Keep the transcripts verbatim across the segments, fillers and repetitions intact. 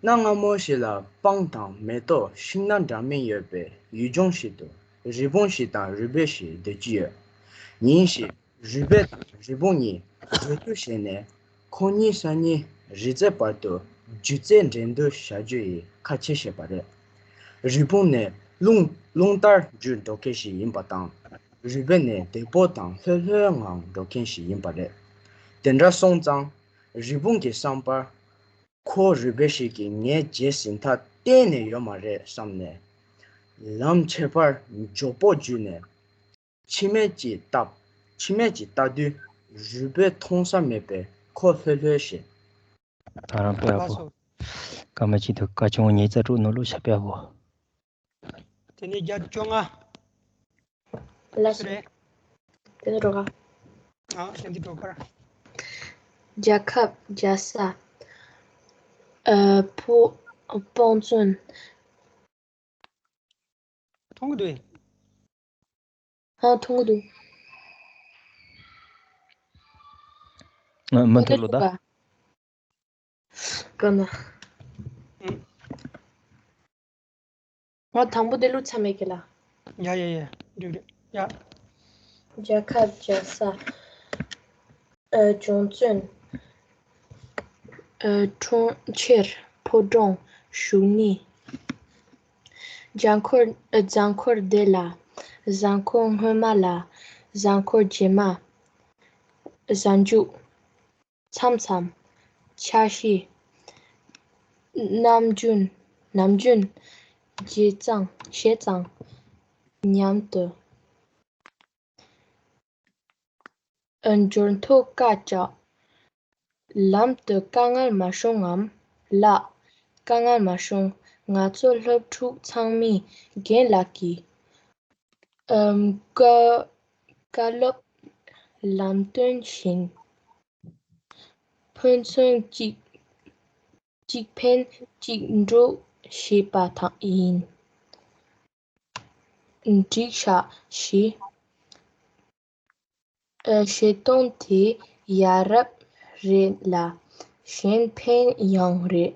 གནའ་སྔ་མོ་ཞིག་ལ་སྤང་དང་མེ་ཏོག་ཤིང་སྣ་འདྲ་མིན་ཡོད་པའི་ཡུལ་ལྗོངས་ཤིག་ཏུ་རི་བོང་ཞིག་དང་རུས་སྦལ་ཞིག་སྡོད་ཀྱི་ཡོད། ཉིན་ཞིག་རུས་སྦལ་དང་རི་བོང་གཉིས་འགྲན་བསྡུར་བྱས་ནས་ཁོ་གཉིས་སང་ཉིན་རི་རྩེ་བར་དུ་སྒྱུ་རྩལ་འགྲན་བསྡུར་བྱ་རྒྱུ་ཡི་ཁ་ཆད་བྱས་པ་རེད། རི་བོང་ནི་རླུང་རླུང་ལྟར་རྒྱུག་འགྲོ་མཁན་ཞིག་ཡིན་པ་དང་། རུས་སྦལ་ནི་བདེ་པོ་དང་ལྷོད་ལྷོད་ངང་འགྲོ་མཁན་ཞིག་ཡིན་པ་རེད། དེ་འདྲ་སོང་ཙང་། རི་བོང་གི་བསམ་པར། ཁོ་རུས་སྦལ་ཞིག་གིས་ངའི་རྗེས་ཟིན་ཐབས་གཏན་ནས་ཡོད་མ་རེད་བསམ་ནས། ལམ་ཁྱད་པར་མགྱོགས་པོ་བརྒྱུད་ནས། ཕྱི་མལ་གྱི་སྟབས། ཕྱི་མལ་གྱི་ལྟ་དུས། རུས་སྦལ་མཐོང་ས་མེད་པས་ཁོ་ལྷོད་ལྷོད་བྱས། ད་རང་དཔེ་ཡག་པོ། སྐར་མ་གཅིག་ཏུ་སྐར་ཆུང་ངོ་ཉེར་རྩ་དྲུག་ནང་ལོགས་ཤ་དཔེ་ཡག་པོ། དེ་ནས་བརྒྱ་བཅོ་ལྔ། ལགས་སོ། རེད། དེ་ནས་འགྲོ་ག་ཨ་དེ་འདི་འགྲོ་གར། རྒྱལ་ཁབ་རྒྱལ་ས། ཨ་ཕོ་སྤང་བཙུན། མཐོང་གི་འདུག་ཨ་མཐོང་གི་འདུག་ཨ་མ་མཐོང་ལོ་ད། ག་ན། ང་དང་པོ་དེ་ལུགས་ཚ་མེད་ཀྱི་ལ། ཡ་ཡ་ཡ། འགྲིག་འགྲིག་ཡ། རྒྱལ་ཁབ་རྒྱལ་ས། ཨ་སྦྱང་བརྩོན། ཨ་གྲོང་ཁྱེར། ཕོ་བྲང་། བཞུགས་གནས། རྒྱ་འཁོར། ཨ་རྫ་འཁོར་བདེ་ལ། རྫ་འཁོར་སྔོན་མ་ལ། རྫ་འཁོར་རྗེས་མ། གཟའ་མཇུག་མཚམས་མཚམས། འཆར་གཞི། ནམ་རྒྱུན། ནམ་རྒྱུན། བྱས་ཙང་། བྱས་ཙང་། མཉམ་དུ། ཨ་འབྱོར་ཐོ་བཀའ་བཅག་ལམ་དུ་དཀའ་ངལ་མ་བྱུང་ངམ། ལགས། དཀའ་ངལ་མ་བྱུང་། ང་ཚོ་སློབ་ཕྲུག་ཚང་མས་རྒན་ལགས་ཀྱི། ཨམ། བཀའ་བཀའ་སློབ་ལམ་སྟོན་བཞིན། ཕན་ཚུན་གཅིག་གཅིག་ཕན་གཅིག་གྲོགས་བྱེད་པ་དང་ཡིན། འགྲིག་ཤག་ཞེས། ཨ་བྱེད་སྟངས་དེ་ཡ་རབས་རེད་ལ། གཞན་ཕན་ཡང་རེད།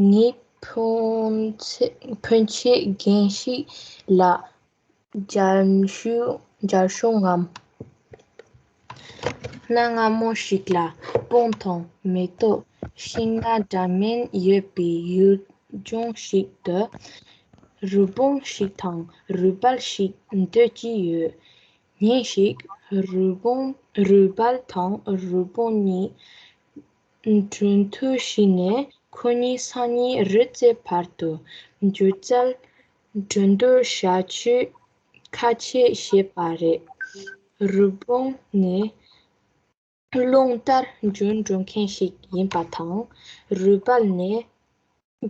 ངའི་ཕོན་ཆེ་ཕོན་ཆེ་རྒན་ཞིག་ལ་མཇལ་ཞུ་མཇལ་བྱུང་ངམ། གནའ་སྔ་མོ་ཞིག་ལ་སྤང་དང་མེ་ཏོག་ཤིང་སྣ་འདྲ་མིན་ཡོད་པའི་ཡུལ་ལྗོངས་ཤིག་ཏུ། རུས་སྦལ་ཞིག་དང་རུས་སྦལ་ཞིག་སྡོད་ཀྱི་ཡོད། ཉིན་ཞིག་རུས་སྦལ་རུས་སྦལ་དང་རུས་སྦལ་གཉིས་འགྲན་བསྡུར་བྱས་ནས་ཁོ་གཉིས་སང་ཉིན་རི་རྩེ་བར་དུ་སྒྱུ་རྩལ་འགྲན་བསྡུར་བྱ་རྒྱུའི་ཁ་ཆད་བྱས་པ་རེད། རུས་སྦལ་ནི་རླུང་ལྟར་རྒྱུག་འགྲོ་མཁན་ཞིག་ཡིན་པ་དང་། རུས་སྦལ་ནི་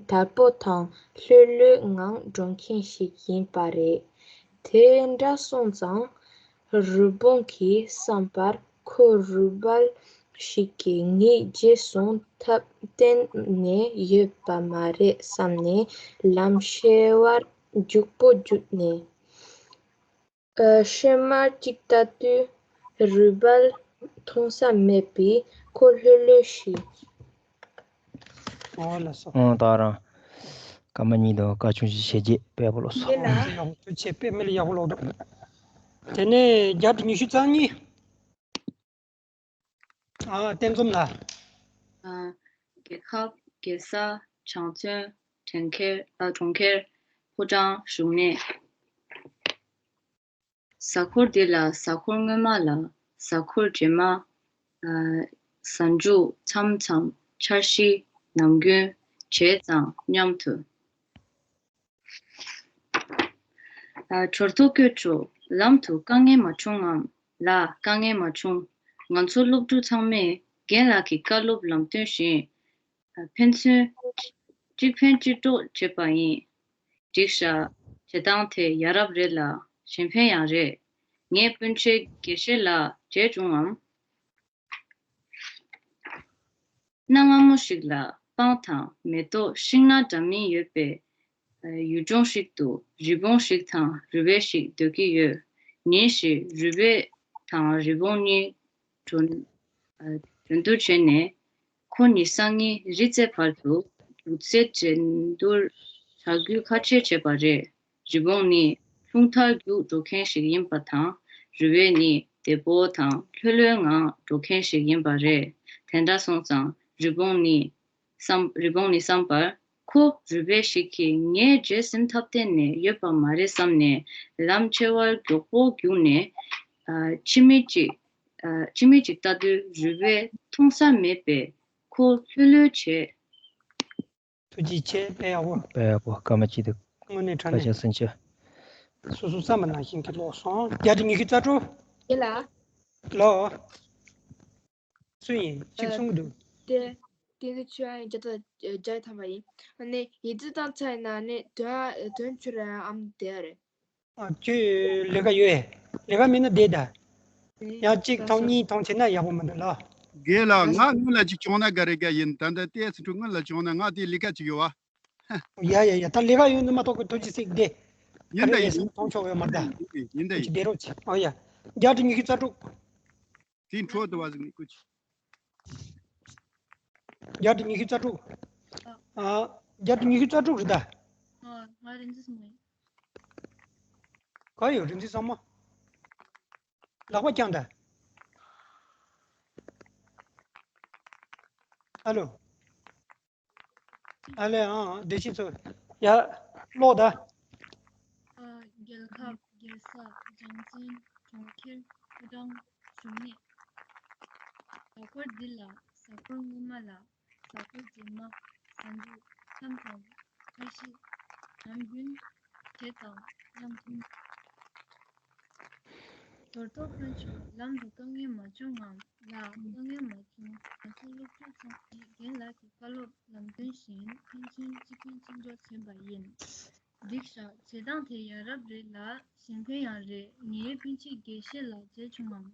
དལ་པོ་དང་ལྷོད་ལྷོད་ངང་འགྲོ་མཁན་ཞིག་ཡིན་པ་རེད། དེ་འདྲ་སོང་ཙང་། རུས་སྦལ་གྱི་བསམ་པར་ཁོ་རུས་སྦལ་ཞིག་གིས་ངའི་རྗེས་སོང་ཐབས་གཏན་ནས་ཡོད་པ་མ་རེད་བསམ་ནས་ལམ་ཤེས་པར་རྒྱུག་པོ་རྒྱུག་ནས། ཨ་ཕྱི་མར་གཅིག་ལྟ་དུས་རུས་སྦལ་མཐོང་ས་མེད་པས་ཁོ་ལྷོད་ལྷོད་བྱས། ཨོ་ལགས་སོ། ཨང་། ད་རང་སྐར་མ་གཉིས་དང་སྐར་ཆུང་བཞི་བྱས་རྗེས་དཔེ་པོ་ལོག་སོང་། ཡག་པོ་བྱས་དཔེ་མི་ལ་ཡག་པོ་ལོག་འདུག་དེ་ནས་བརྒྱ་དང་ཉི་ཤུ་རྩ་གཉིས། ཨ་བསྟན་འཛོམས་ལགས། ཨ། རྒྱལ་ཁབ། རྒྱལ་ས། ཆང་བཙོན། གྲོང་ཁྱེར། ཨ་གྲོང་ཁྱེར། ཕོ་བྲང་། བཞུགས་གནས། གཟའ་འཁོར་འདི་ལ་གཟའ་འཁོར་སྔོན་མ་ལ། གཟའ་འཁོར་རྗེས་མ། ཨ་གཟའ་མཇུག་མཚམས་མཚམས། འཆར་གཞི། ནམ་རྒྱུན། བྱས་ཙང་། མཉམ་དུ། ཨ་འབྱོར་ཐོ་བཀོད་ཆོག་ལམ་དུ་དཀའ་ངལ་མ་བྱུང་ངམ། ལགས། དཀའ་ངལ་མ་བྱུང་། ང་ཚོ་སློབ་ཕྲུག་ཚང་མས་རྒན་ལགས་ཀྱི་བཀའ་སློབ་ལམ་སྟོན་བཞིན། ཕན་ཚུན་གཅིག་ཕན་གཅིག་གྲོགས་བྱེད་པ་ཡིན། འགྲིག་ཤག་བྱེད་སྟངས་དེ་ཡ་རབས་རེད་ལ་གཞན་ཕན་ཡང་རེད། ངས་སྤུན་མཆེད་དགེ་བཤེས་ལགས་མཇལ་བྱུང་ངམ། གནའ་སྔ་མོ་ཞིག་ལ་སྤང་དང་མེ་ཏོག་ཤིང་སྣ་འདྲ་མིན་ཡོད་པའི་ཡུལ་ལྗོངས་ཤིག་ཏུ་རི་བོང་ཞིག་དང་རུས་སྦལ་ཞིག་སྡོད་ཀྱི་ཡོད། ཉིན་ཞིག་རུས་སྦལ་དང་རི་བོང་གཉིས་འགྲན་འགྲན་བསྡུར་བྱས་ནས། ཁོ་ནི་སང་ཉིན་རི་རྩེ་བར་དུ་རྒྱུག་རྩལ་འགྲན་བསྡུར་བྱ་རྒྱུའི་ཁ་ཆད་བྱས་པ་རེད། རི་བོང་ནི་རླུང་ལྟར་རྒྱུག་འགྲོ་མཁན་ཞིག་ཡིན་པ་དང་། རུས་སྦལ་ནི་བདེ་པོ་དང་ལྷོད་ལྷོད་ངང་འགྲོ་མཁན་ཞིག་ཡིན་པ་རེད། དེ་འདྲ་སོང་ཙང་རི་བོང་ནི་བསམ། རི་བོང་ནི་བསམ་པར། ཁོ་རུས་སྦལ་ཞིག་གིས་ངའི་རྗེས་ཟིན་ཐབས་གཏན་ནས་ཡོད་པ་མ་རེད་བསམ་ནས། ལམ་ཕྱེད་པར་མགྱོགས་པོ་རྒྱུགས་ནས། ཨ། ཕྱི་མིག་ཅིག་ཨ། ཕྱི་མིག་ཅིག་ལྟ་དུས་རུས་སྦལ་མཐོང་ས་མེད་པས་ཁོ་ལྷོད་ལྷོད་བྱས། ཐུགས་རྗེ་ཆེ། དཔེ་ཡག་པོ། དཔེ་ཡག་པོ། སྐར་མ་གཅིག་འདུག་དངོས་གནས་དྲང་གནས། སྐར་ཆ་སུམ་ཅུ། སོ་སོ་བསམ་པ་ནང་བཞིན་གྱི་ཀློག་སོང་། བརྒྱ་དང་ཉི་ཤུ་རྩ་དྲུག་རྒན་ལགས། ལོ། སུ་ཡིན། གཅིག་གསུང་གི་འདུག་དེ། དེ་ཚོ་ཆོས་ཨ་ཡིན་རྒྱ་ཐོག་རྒྱ་ཐམ་པ་ཡིན། ཨ་ནི་ཡིག་རྩིས་བཏང་ཚར་ཡིན་ན་ནི་དོན་དོན་ཆོས་ར་ཨམ་དེ་རེད། ཨ། ཁྱོད་ལས་ཀ་ཡོད། ལས་ཀ་མེད་ན་བསྡད་ད། ཡང་གཅིག་ཐོང་གཉིས་ཐོང་བྱེད་ན་ཡག་པོ་མི་འདུག་ལ། རྒན་ལགས། ང་སྔོན་ལ་ཅིག་བྱུང་ན་དགའ་རེ་དགའ་ཡིན། ད་ལྟ་ཏོག་ཙམ་འགྲོ། སྔོན་ལ་བྱུང་ན་ང་དེ་ལས་ཀ་ཅིག་ཡོད་བ། ཡ་ཡ་ཡ། ད་ལས་ཀ་ཡོད་ན་མ་གཏོགས་ཁོ་ཐུགས་རྗེ་གཟིགས་བསྡད། ཡིན་ད་ཡིན། མཐོང་ཆོག་ཡོད་མ་རེད་ད། ཡིན་ད་ཡིན། བསྡད་རོགས་བྱེད། ཨོ་ཡ། བརྒྱ་དང་ཉི་ཤུ་རྩ་དྲུག་དེ་འཕྲོ་དུ་བ་ཟིག་ནི་ཀུ་ཅི། བརྒྱ་དང་ཉི་ཤུ་རྩ་དྲུག་ཨ། བརྒྱ་དང་ཉི་ཤུ་རྩ་དྲུག་རེད་ད། ཨ། ང་རིན་ཆེན་བཟང་མོ་ཡིན། ག་ཡོད་རིན་ཆེན་བཟང་མོ། ལག་པ་བརྐྱངས་ད། ཨ་ལོ། ཨ་ལེ། ཨང་། བདེ་སྐྱིད་ཚོ། ཡ། ཀློག་ད། ཨ། རྒྱལ་ཁབ། རྒྱལ་ས། ལྗང་བཙན། གྲོང་ཁྱེར། ཕོ་བྲང་། བཞུགས་གནས། གཟའ་འཁོར་འདི་ལ། གཟའ་འཁོར་སྔོན་མ་ལ། གཟའ་འཁོར་རྗེས་མ། གཟའ་མཇུག་མཚམས་དང་། འཆར་གཞི། ནམ་རྒྱུན། བྱས་ཙང་། མཉམ་འཐུང་། འབྱོར་ཐོ་དཀོན་མཆོག་ལམ་དུ་དཀའ་ངལ་མ་བྱུང་ངམ། ལགས། དཀའ་ངལ་མ་བྱུང་། ང་ཚོ་སློབ་ཕྲུག་ཚང་མས་རྒན་ལགས་ཀྱི་བཀའ་སློབ་ལམ་སྟོན་བཞིན་ཕན་ཚུན་གཅིག་ཕན་གཅིག་གྲོགས་བྱས་པ་ཡིན། འགྲིག་ཤག་བྱེད་སྟངས་དེ་ཡ་རབས་རེད་ལ་གཞན་ཕན་ཡང་རེད། ངའི་སྤུན་མཆེད་དགེ་བཤེས་ལགས་མཇལ་བྱུང་ངམ།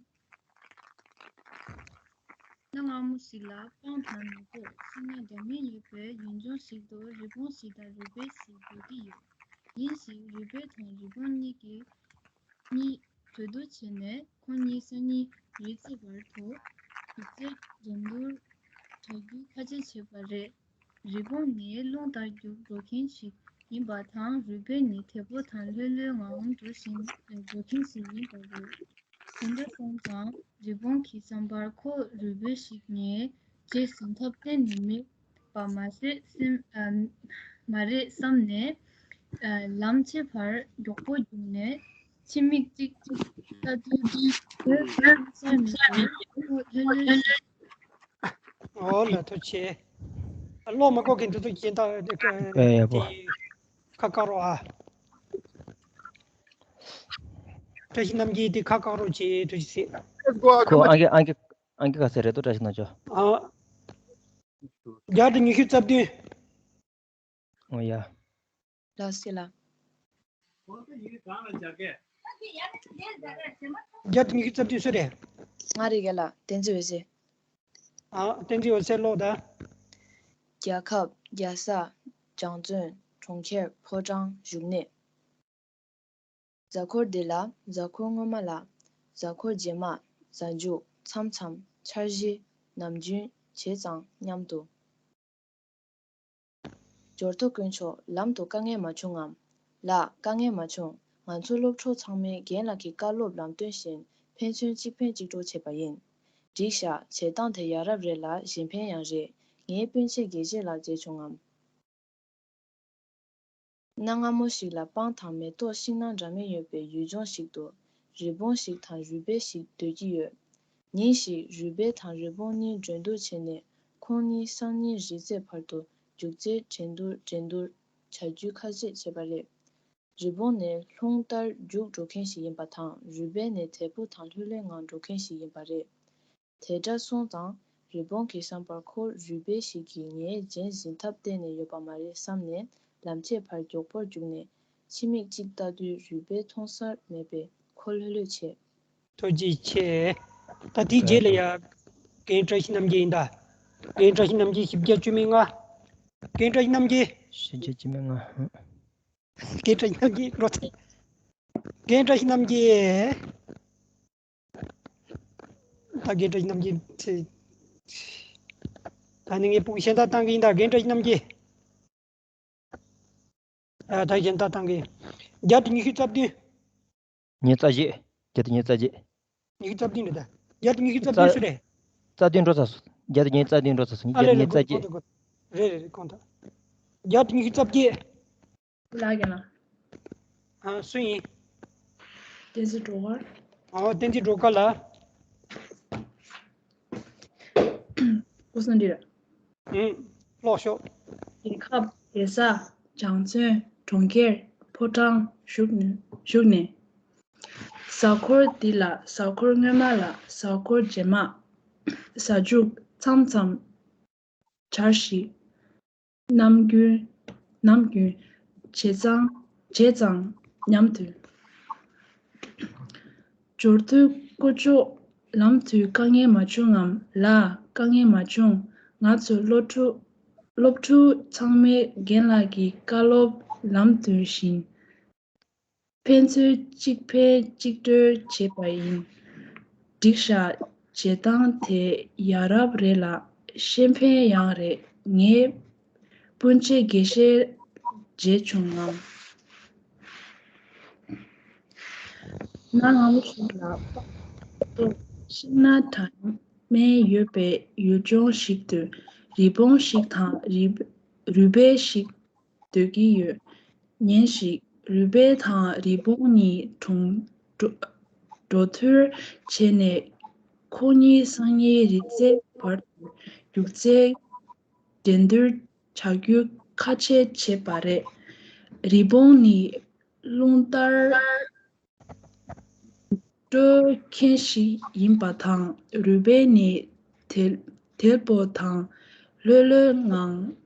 གནའ་སྔ་མོ་ཞིག་ལ་སྤང་དང་མེ་ཏོག་ཤིང་ནགས་འདྲ་མིན་ཡོད་པའི་ཡུལ་ལྗོངས་ཤིག་ཏུ་རི་བོང་ཞིག་དང་རུས་སྦལ་ཞིག་སྡོད་ཀྱི་ཡོད། ཉིན་ཞིག་རུས་སྦལ་དང་རི་བོང་གཉིས་ཀྱིས་གཉིས་གྲོས་བསྡུར་བྱས་ནས་ཁོང་གཉིས་སང་ཉིན་རི་རྩེ་བར་དུ་རྒྱུག་རྩལ་འགྲན་བསྡུར་བྱ་རྒྱུའི་ཁ་ཆད་བྱས་པ་རེད། རི་བོང་ནི་རླུང་ལྟར་རྒྱུག་འགྲོ་མཁན་ཞིག་ཡིན་པ་དང་། རུས་སྦལ་ནི་དལ་པོ་དང་ལྷོད་ལྷོད་ངང་འགྲོ་བཞིན་འགྲོ་མཁན་ཞིག་ཡིན་པ་རེད། དེ་འདྲ་སོང་ཙང་རི་བོང་གི་བསམ་པར་ཁོ་རུས་སྦལ་ཞིག་ངའི་རྗེས་ཟིན་ཐབས་གཏན་ནས་མེད་པ་མ་ཟད་སེམས། ཨ། མ་རེད་བསམ་ནས། ཨ། ལམ་ཕྱེད་བར་མགྱོགས་པོ་རྒྱུགས་ནས་ཕྱི་མིག་ཅིག་ཅིག་ལྟ་དུས་དུས་ཁོ་ལྷོད་ལྷོད། ཨོ་ལ། ཐུགས་རྗེ་ཆེ། ཨ། ཀློག་མ་དགོས་མཁན་དེ་ཚོ་གཞན་དག་དེ་ཡག་པོ། ཁ་བཀག་རོགས་ཨ། བཀྲ་ཤིས་རྣམ་རྒྱལ་དེ་ཁ་བཀག་རོགས་བྱེད། ཐུགས་རྗེ་ཆེ། ཁོ་ཨང་ཀི་ཨང་ཀི་ཨང་ཀི་ག་ཚད་རེད་དོ། བཀྲ་ཤིས་རྣམ་རྒྱལ། ཨ། བརྒྱ་དང་ཉི་ཤུ་རྩ་བདུན། ཨོ་ཡ། ལགས་སེ་ལགས། བརྒྱ་དང་ཉི་ཤུ་རྩ་བདུན་སུ་རེད། ང་རེད་རྒན་ལགས། བསྟན་འཛིན་འོད་ཟེར། ཨ། བསྟན་འཛིན་འོད་ཟེར་ཀློག་དང་། རྒྱལ་ཁབ། རྒྱལ་ས། ལྗང་བཙན། གྲོང་ཁྱེར། ཕོ་བྲང་། བཞུགས་གནས། གཟའ་འཁོར་འདི་ལ། གཟའ་འཁོར་སྔོན་མ་ལ། གཟའ་འཁོར་རྗེས་མ། གཟའ་མཇུག་མཚམས་མཚམས། འཆར་གཞི། ནམ་རྒྱུན། བྱས་ཙང་། མཉམ་དུ། འབྱོར་ཐོ་དཀོན་མཆོག་ལམ་དུ་དཀའ་ངལ་མ་བྱུང་ངམ། ལགས། དཀའ་ངལ་མ་བྱུང་། ང་ཚོ་སློབ་ཕྲུག་ཚང་མས་རྒན་ལགས་ཀྱི་བཀའ་སློབ་ལམ་སྟོན་བཞིན་ཕན་ཚུན་གཅིག་ཕན་གཅིག་གྲོགས་བྱས་པ་ཡིན། འགྲིག་ཤག་བྱེད་སྟངས་དེ་ཡ་རབས་རེད་ལ་གཞན་ཕན་ཡང་རེད། ངའི་སྤུན་མཆེད་དགེ་བཤེས་ལགས་མཇལ་བྱུང་ངམ། གནའ་སྔ་མོ་ཞིག་ལ་སྤང་དང་མེ་ཏོག་ཤིང་ནགས་འདྲ་མིན་ཡོད་པའི་ཡུལ་ལྗོངས་ཤིག་ཏུ་རི་བོང་ཞིག་དང་རུས་སྦལ་ཞིག་སྡོད་ཀྱི་ཡོད། ཉིན་ཞིག་རུས་སྦལ་དང་རི་བོང་གཉིས་འགྲན་བསྡུར་བྱས་ནས་ཁོང་གཉིས་སང་ཉིན་རི་རྩེ་བར་དུ་རྒྱུག་རྩལ་འགྲན་བསྡུར་འགྲན་བསྡུར་བྱ་རྒྱུའི་ཁ་ཆད་བྱས་པ་རེད། རི་བོང་ནི་རླུང་ལྟར་རྒྱུག་འགྲོ་མཁན་ཞིག་ཡིན་པ་དང་། རུས་སྦལ་ནི་དལ་པོ་དང་ལྷོད་ལྷོད་ངང་འགྲོ་མཁན་ཞིག་ཡིན་པ་རེད། དེ་འདྲ་སོང་ཙང་རི་བོང་གི་བསམ་པར་ཁོ་རུས་སྦལ་ཞིག་གིས་ངའི་རྗེས་ཟིན་ཐབས་གཏན་ནས་ཡོད་པ་མ་རེད་བསམ་ནས་ལམ་ཕྱེད་བར་མགྱོགས་པོར་རྒྱུགས་ནས་ཕྱི་མིག་ཅིག་ལྟ་དུས་རུས་སྦལ་མཐོང་སར་མེད་པས་ཁོ་ལྷོད་ལྷོད་བྱས། ཐུགས་རྗེ་ཆེ། ད་དེའི་རྗེས་ལ་ཡ། རྒན་བཀྲ་ཤིས་རྣམ་རྒྱལ་ཡིན་ད། རྒན་བཀྲ་ཤིས་རྣམ་རྒྱལ་བཞི་བརྒྱ་བཅུ་མེད་ལྔ། རྒན་བཀྲ་ཤིས་རྣམ་རྒྱལ། བཞི་བརྒྱ་བཅུ་མེད་ལྔ། རྒན་བཀྲ་ཤིས་རྣམ་རྒྱལ་འགྲོ་ཚེ། རྒན་བཀྲ་ཤིས་རྣམ་རྒྱལ། ད་རྒན་བཀྲ་ཤིས་རྣམ་རྒྱལ་ཚེ། ད་ནི་ངས་ཕུང་གཞན་དག་བཏང་གི་ཡིན། ད་རྒན་བཀྲ་ཤིས་རྣམ་རྒྱལ། ཨ། ད་གཞན་དག་བཏང་གི་ཡིན། བརྒྱ་དང་ཉི་ཤུ་རྩ་བདུན། ཉི་ཤུ་རྩ་བརྒྱད། བརྒྱ་དང་ཉི་ཤུ་རྩ་བརྒྱད། ཉི་ཤུ་རྩ་བདུན་རེད་ད། བརྒྱ་དང་ཉི་ཤུ་རྩ་བདུན་སུ་རེད། རྩ་བདུན་འགྲོ་ཚར་སོང་། བརྒྱ་དང་ཉི་ཤུ་རྩ་བདུན་འགྲོ་ཚར་སོང་། ཨ། བརྒྱ་དང་ཉི་ཤུ་རྩ་བརྒྱད། རེད་རེད་རེད། གོང་དུ། རེད་རེད་རེད། གོང་དུ། བརྒྱ་དང་ཉི་ཤུ་རྩ་བརྒྱད། ལགས་རྒན་ལགས། ཨ། སུ་ཡིན། བསྟན་འཛིན་སྒྲོལ་དཀར། ཨོ། བསྟན་འཛིན་སྒྲོལ་དཀར་ལགས། སྐུ་གཟུགས་འདི་རེད། ཨུམ། ཀློག་ཤོག་རྒྱལ་ཁབ། རྒྱལ་ས། གྲངས་ཚོན། གྲོང་ཁྱེར། ཕོ་བྲང་། བཞུགས་ནས། བཞུགས་ནས། གཟའ་འཁོར་འདི་ལ། གཟའ་འཁོར་སྔོན་མ་ལ། གཟའ་འཁོར་རྗེས་མ། གཟའ་མཇུག་མཚམས་མཚམས། འཆར་གཞི། ནམ་རྒྱུན། ནམ་རྒྱུན། བྱས་ཙང་། བྱས་ཙང་། མཉམ་དུ། འབྱོར་ཐོ་བཀོལ་ཆོག་ལམ་དུ་དཀའ་ངལ་མ་བྱུང་ངམ། ལགས། དཀའ་ངལ་མ་བྱུང་། ང་ཚོ་སློབ་ཕྲུག་སློབ་ཕྲུག་ཚང་མས་རྒན་ལགས་ཀྱི་བཀའ་སློབ་ལམ་སྟོན་བཞིན། ཕན་ཚུན་གཅིག་ཕན་གཅིག་གྲོས་བྱས་པ་ཡིན། འགྲིག་ཤག་བྱེད་སྟངས་དེ་ཡ་རབས་རེད་ལ། ཤེས་ཕན་ཡང་རེད། ངས་སྤུན་མཆེད་དགེ་བཤེས་མཇལ་བྱུང་ངམ། གནའ་སྔ་མོ་ཞིག་ལ། ཤིང་ནགས་དྲ་སྨན་ཡོད་པའི་ཡུལ་ལྗོངས་ཤིག་ཏུ། རི་བོང་ཞིག་དང་རུས། རུས་སྦལ་ཞིག་སྡོད་ཀྱི་ཡོད། ཉིན་ཞིག་རུས་སྦལ་དང་རི་བོང་གཉིས་གྲོང་། འགྲོ། འགྲོ་ཐུར་བྱས་ནས། ཁོ་གཉིས་སང་ཉིན་རི་རྩེ་བར་དུ་རྒྱུག་རྩལ་འགྲན་བསྡུར་བྱ་རྒྱུ་ཁ་ཆད་བྱས་པ་རེད། རི་བོང་ནི་རླུང་ལྟར་བགྲོད་མཁན་ཞིག་ཡིན་པ་དང་། རུས་སྦལ་ནི་དལ། དལ་པོ་དང་ལྷོད་ལྷོད་ངང་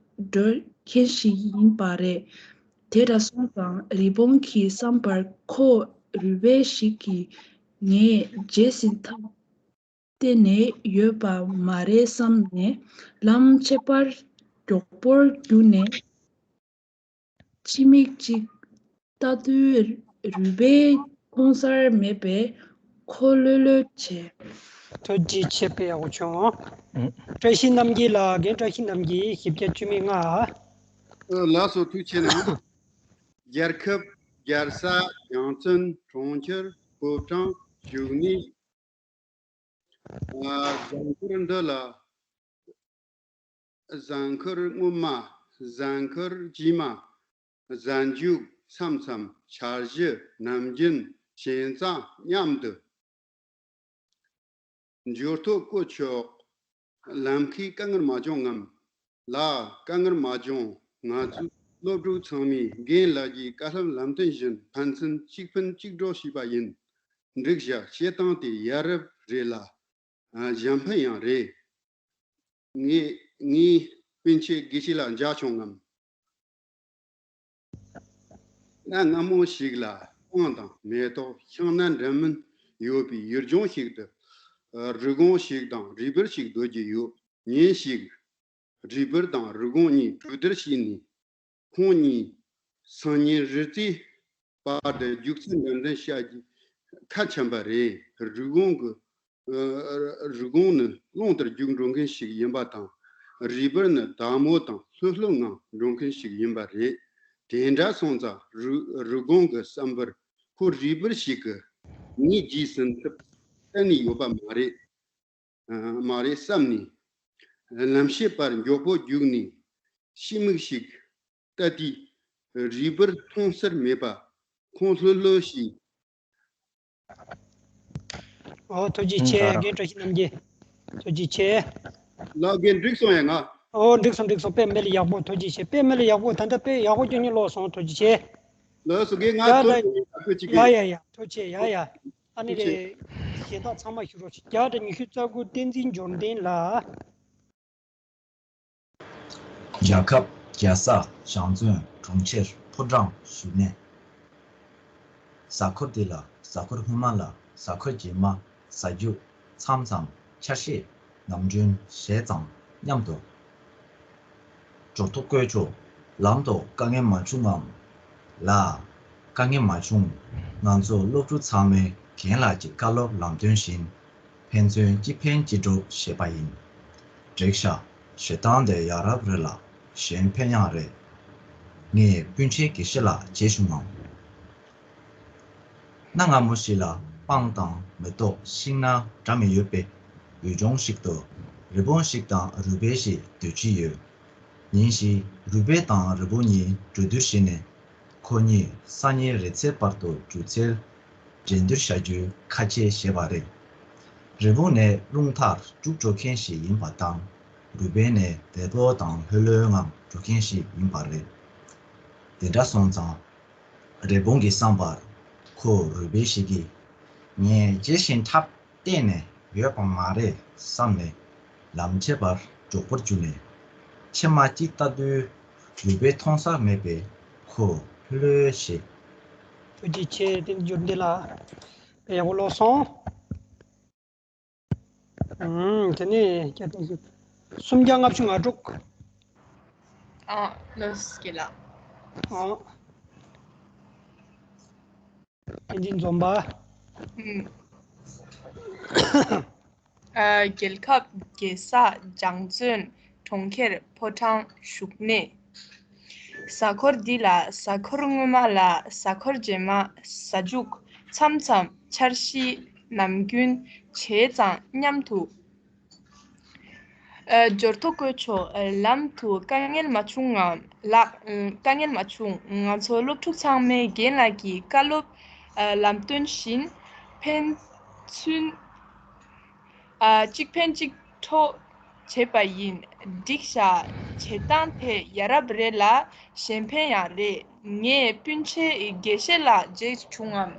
བགྲོད་མཁན་ཞིག་ཡིན་པ་རེད། དེ་འདྲ་སོང་ཙང་། རི་བོང་གི་བསམ་པར། ཁོ་རུས་སྦལ་ཞིག་གིས་ངའི་རྗེས་ཟིན་ཐབས་གཏན་ནས་ཡོད་པ་མ་རེད་བསམ་ནས། ལམ་ཆད་པར་མགྱོགས་པོར་རྒྱུགས་ནས། ཕྱི་མིག་ཅིག་ལྟ་དུས། རུས་སྦལ་མཐོང་སར་མེད་པས་ཁོ་ལྷོད་ལྷོད་བྱས། ཐུགས་རྗེ་ཆེ། དཔེ་ཡག་པོ་བྱུང་། ཨུ། བཀྲ་ཤིས་རྣམ་རྒྱལ་ལགས། རྒན་བཀྲ་ཤིས་རྣམ་རྒྱལ། བཞི་བརྒྱ་བཅུ་མེད་ལྔ། ཨ། ལགས་སོ། ཐུགས་རྗེ་ཆེ་གནང་། རྒྱལ་ཁབ། རྒྱལ་ས། རྒྱལ་མཚན། གྲོང་ཁྱེར། ཕོ་བྲང་། བཞུགས་གནས། ཨ། གཟའ་འཁོར་འདི་ལ། གཟའ་འཁོར་སྔོན་མ། གཟའ་འཁོར་རྗེས་མ། གཟའ་མཇུག་མཚམས་མཚམས། འཆར་གཞི། ནམ་རྒྱུན། བྱས་ཙང་། མཉམ་དུ། འབྱོར་ཐོ་བཀོད་ཆོག་ལམ་ཁའི་དཀའ་ངལ་མ་བྱུང་ངམ། ལགས། དཀའ་ངལ་མ་བྱུང་། ང་ཚོའི་སློབ་ཕྲུག་ཚང་མས་རྒན་ལགས་ཀྱི་བཀའ་སློབ་ལམ་སྟོན་བཞིན་ཕན་ཚུན་གཅིག་ཕན་གཅིག་གྲོགས་བྱས་པ་ཡིན། འགྲིག་བཞག་བྱེད་སྟངས་དེ་ཡ་རབས་རེད་ལ། ཨ། གཞན་ཕན་ཡང་རེད། ངས། ངས་སྤུན་མཆེད་དགེ་བཤེས་ལགས་མཇལ་བྱུང་ངམ། གནའ་སྔ་མོ་ཞིག་ལ་སྤང་དང་མེ་ཏོག་ཤིང་སྣ་འདྲ་མིན་ཡོད་པའི་ཡུལ་ལྗོངས་ཤིག་ཏུ། ཨ། རུས་གོང་ཞིག་དང་རུས་སྦལ་ཞིག་སྡོད་ཀྱི་ཡོད། ཉིན་ཞིག་རུས་སྦལ་དང་རུས་གོང་གཉིས་གྲོས་བསྡུར་བྱས་ནས། ཁོང་གཉིས་སང་ཉིན་རི་རྩེའི་བར་དུ་རྒྱུག་རྩལ་འགྲན་བསྡུར་བྱ་རྒྱུ་ཁ་འཆམ་པ་རེད། རུས་གོང་གི། ཨ། རུས་གོང་ནི་རླུང་ལྟར་རྒྱུག་འགྲོ་མཁན་ཞིག་ཡིན་པ་དང་། རུས་སྦལ་ནི་དལ་མོ་དང་ལྷོད་ལྷོད་ངང་འགྲོ་མཁན་ཞིག་ཡིན་པ་རེད། དེ་འདྲ་སོང་ཙང་། རུས། རུས་གོང་གི་བསམ་པར། ཁོ་རུས་སྦལ་ཞིག་གིས་ངའི་རྗེས་ཟིན་ཐུབ་གཏན་ནས་ཡོད་པ་མ་རེད། ཨ། མ་རེད་བསམ་ནས། ལམ་ཕྱེད་པར་མགྱོགས་པོ་རྒྱུགས་ནས། ཕྱི་མིག་ཞིག་ལྟ་དུས། རུས་སྦལ་མཐོང་སར་མེད་པ། ཁོང་ལྷོད་ལྷོད་བྱས། ཨོ། ཐུགས་རྗེ་ཆེ། ཨུ། རྒན་བཀྲ་ཤིས་རྣམ་རྒྱལ། ཐུགས་རྗེ་ཆེ། ལགས། རྒན་འགྲིག་སོང་ཡ། ང་། ཨོ། འགྲིག་སོང་འགྲིག་སོང་། དཔེ་མི་ལ་ཡག་པོ། ཐུགས་རྗེ་ཆེ། དཔེ་མི་ལ་ཡག་པོ། ད་ལྟ་དཔེ་ཡག་པོ་ཁྱོད་གཉིས་ཀློག་སོང་། ཐུགས་རྗེ་ཆེ། ལགས་སོ། རྒན་ང་ཡ། ད། ཐུགས་རྗེ་ཆེ། ཡ་ཡ་ཡ། ཐུགས་རྗེ་ཆེ། ཡ་ཡ། ཨ་ནི། ཐུགས་རྗེ་ཆེ། རེད། གཞན་དག་ཚང་མ་ཞུ་རོགས་བྱེད། བརྒྱ་དང་ཉི་ཤུ་རྩ་དགུ། བསྟན་འཛིན་འབྱོར་ལྡན་ལགས། རྒྱལ་ཁབ། རྒྱལ་ས། གྲངས་ཚོན། གྲོང་ཁྱེར། ཕོ་བྲང་། བཞུགས་གནས། གཟའ་འཁོར་འདི་ལ། གཟའ་འཁོར་སྔོན་མ་ལ། གཟའ་འཁོར་རྗེས་མ། གཟའ་མཇུག་མཚམས་མཚམས། འཆར་གཞི། ནམ་རྒྱུན། བྱས་ཙང་། མཉམ་དུ། འབྱོར་ཐོ་བཀོད་ཆོག་ལམ་དུ་དཀའ་ངལ་མ་བྱུང་ངམ། ལགས། དཀའ་ངལ་མ་བྱུང་། ང་ཚོ་སློབ་ཕྲུག་ཚང་མས་རྒན་ལགས་ཀྱི་བཀའ་སློབ་ལམ་སྟོན་བཞིན། ཕན་ཚུན་གཅིག་ཕན་གཅིག་གྲོགས་བྱས་པ་ཡིན། འགྲིག་ཤག་བྱེད་སྟངས་དེ་ཡ་རབས་རེད་ལ་གཞན་ཕན་ཡང་རེད། ངས་སྤུན་མཆེད་དགེ་བཤེས་ལགས་མཇལ་བྱུང་ངམ། གནའ་སྔ་མོ་ཞིག་ལ་སྤང་དང་མེ་ཏོག་ཤིང་སྣ་འདྲ་མིན་ཡོད་པའི་ཡུལ་ལྗོངས་ཤིག་ཏུ་རི་བོང་ཞིག་དང་རུས་སྦལ་ཞིག་སྡོད་ཀྱི་ཡོད། ཉིན་ཞིག་རུས་སྦལ་དང་རི་བོང་གཉིས་གྲོས་བསྡུར་བྱས་ནས། ཁོ་གཉིས་སང་ཉིན་རེས་གཟའི་བར་དུ་སྒྱུ་རྩལ་འགྲན་བསྡུར་བྱ་རྒྱུའི་ཁ་ཆད་བྱས་པ་རེད། རི་བོང་ནི་རླུང་རྟར་རྒྱུག་འགྲོ་མཁན་ཞིག་ཡིན་པ་དང་། རུས་སྦལ་ནི་དལ་པོ་དང་ལྷོད་ལྷོད་ངང་འགྲོ་མཁན་ཞིག་ཡིན་པ་རེད། དེ་འདྲ་སོང་ཙང་། རི་བོང་གི་བསམ་པར་ཁོ་རུས་སྦལ་ཞིག་གིས། ངས་ཇི་བཞིན་འཁྲབ། གཏན་ནས་ཡོད་པ་མ་རེད་བསམ་ནས། ལམ་ཆས་པར་མགྱོགས་པོར་རྒྱུགས་ནས། ཕྱེ་མ་གཅིག་ལྟ་དུས་རུས་སྦལ་མཐོང་ས་མེད་པས་ཁོ་ལྷོད་ལྷོད་བྱས། ཐུགས་རྗེ་ཆེ། དེ་འཇུར་འདི་ལ་དཔེ་ཡག་པོ་ཀློག་སོང་། ཨུམ། དེ་ནས་བརྒྱ་དང་སུམ་བརྒྱ་ལྔ་བཅུ་ང་དྲུག་ཨ། ལོས་ཀྱི་ལ། ཨ། དེ་འདི་འཛོམས་པ། ཨུམ། ཨ། རྒྱལ་ཁབ། རྒྱལ་ས། ལྗང་བཙོན། གྲོང་ཁྱེར། ཕོ་བྲང་། བཞུགས་གནས། གཟའ་འཁོར་འདི་ལ་གཟའ་འཁོར་སྔོན་མ་ལ་གཟའ་འཁོར་རྗེས་མ། གཟའ་མཇུག་མཚམས་མཚམས། འཆར་གཞི། ནམ་རྒྱུན། བྱས་ཙང་མཉམ་དུ། ཨ། འབྱོར་ཐོ་བཀོད་ཆོག་ལམ་དུ་དཀའ་ངལ་མ་བྱུང་ངམ་ལགས། དཀའ་ངལ་མ་བྱུང་། ང་ཚོ་སློབ་ཕྲུག་ཚང་མས་རྒན་ལགས་ཀྱི་བཀའ་སློབ། ཨ། ལམ་སྟོན་བཞིན་ཕན་ཚུན། ཨ། གཅིག་ཕན་གཅིག་གྲོགས་བྱས་པ་ཡིན། འགྲིག་ཤག་བྱེད་སྟངས་དེ་ཡ་རབས་རེད་ལ་གཞན་ཕན་ཡང་རེད། ངས་སྤུན་མཆེད་དགེ་བཤེས་ལགས་མཇལ་བྱུང་ངམ།